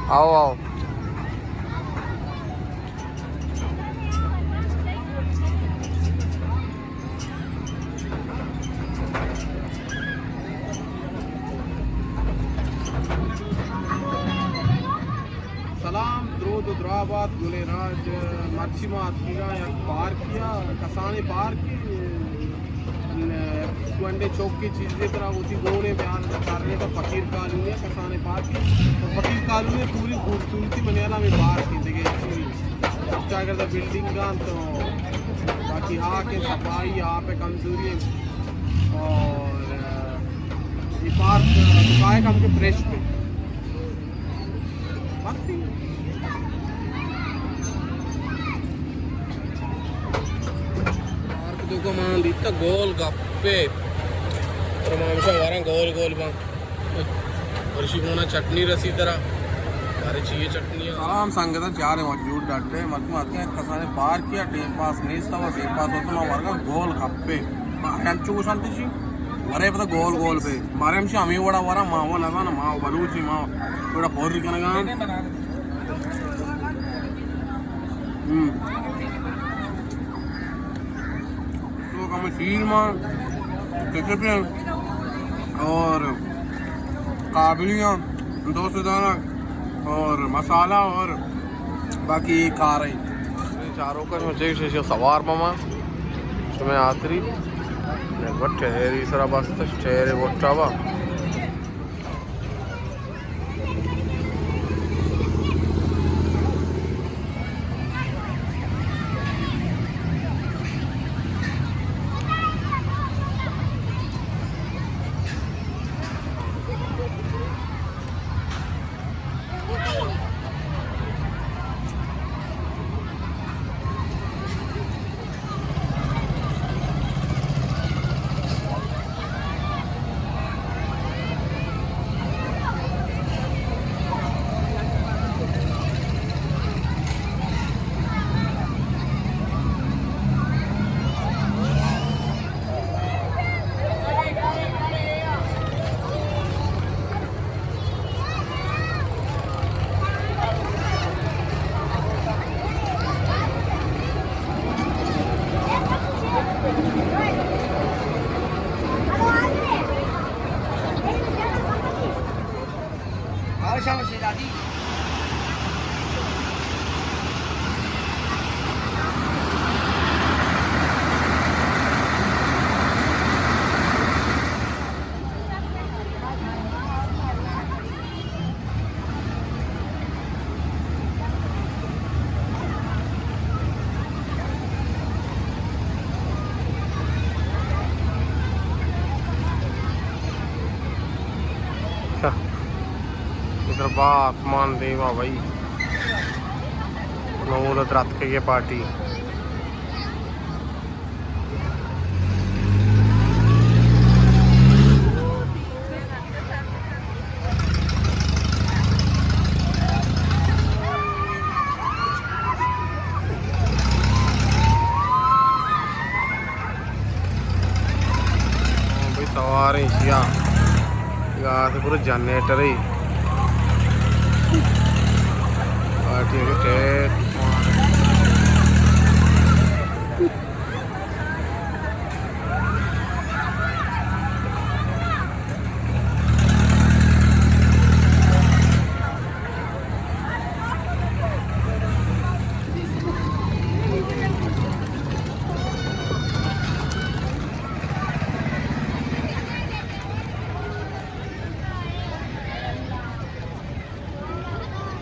آؤ، آؤ۔ سلام، درود و دراہ بات گلیں راج۔ مرچی ما اتکگاں یک پارکے ءَ، کسانیں پارکے، گونڈیں چوکے چیزے ترا وتی گونے بیان کرنے کا، فقیر کالونی ءَ، کسانیں پارکے۔ تو فقیر کالونی ءِ پوری خوبصورتی منی ہیال ءَ ہمے پارک اِنت، دگہ ہچ نیست۔ چاگرد بلڈنگ اَنت تو باقی ہاک اِنت، صفائی، آپ ءِ کمزوری اِنت۔ اور اے پارک کائے کم کہ فریش پہ۔ بس ہی۔ پارک تو کو مان دیتا گول گپے۔ اور ما ہمیشہ وراں گول گول باں۔ اور اسی گونا چٹنی رسی ترا۔ ارے چیئے چٹنی ہے؟ سلام سنگتاں، چاریں وجود ڈڈے۔ مرچی ما اتکگاں کسانیں پارکے ءَ، ٹیم پاس نیست، اور ٹیم پاس ہوتا ما ورگا گول گپے۔ ما انچو گوشنت چی؟ ورے پدا گول گول پہ۔ بارے ہمشی ہمیں وڑا ورا، ما وہ نزانا، ما بلوچی، ما وڑا پوری کنگا۔ ہم۔ تو کم شیر ما، کچپ ہیں اور قابلی ہیں، دو سو دانا اور مسالہ اور باقی کار ہیں۔ چاروکا شما چیک شیشہ سوار بما، شما آتری، و ٹہری سرا بستش، ٹہری وٹا با۔ ادھر با آسمان دیما بھائی، نور دراتکے پارٹی۔ بھئی سواریں شیا، یا پورا جنریٹر ہے۔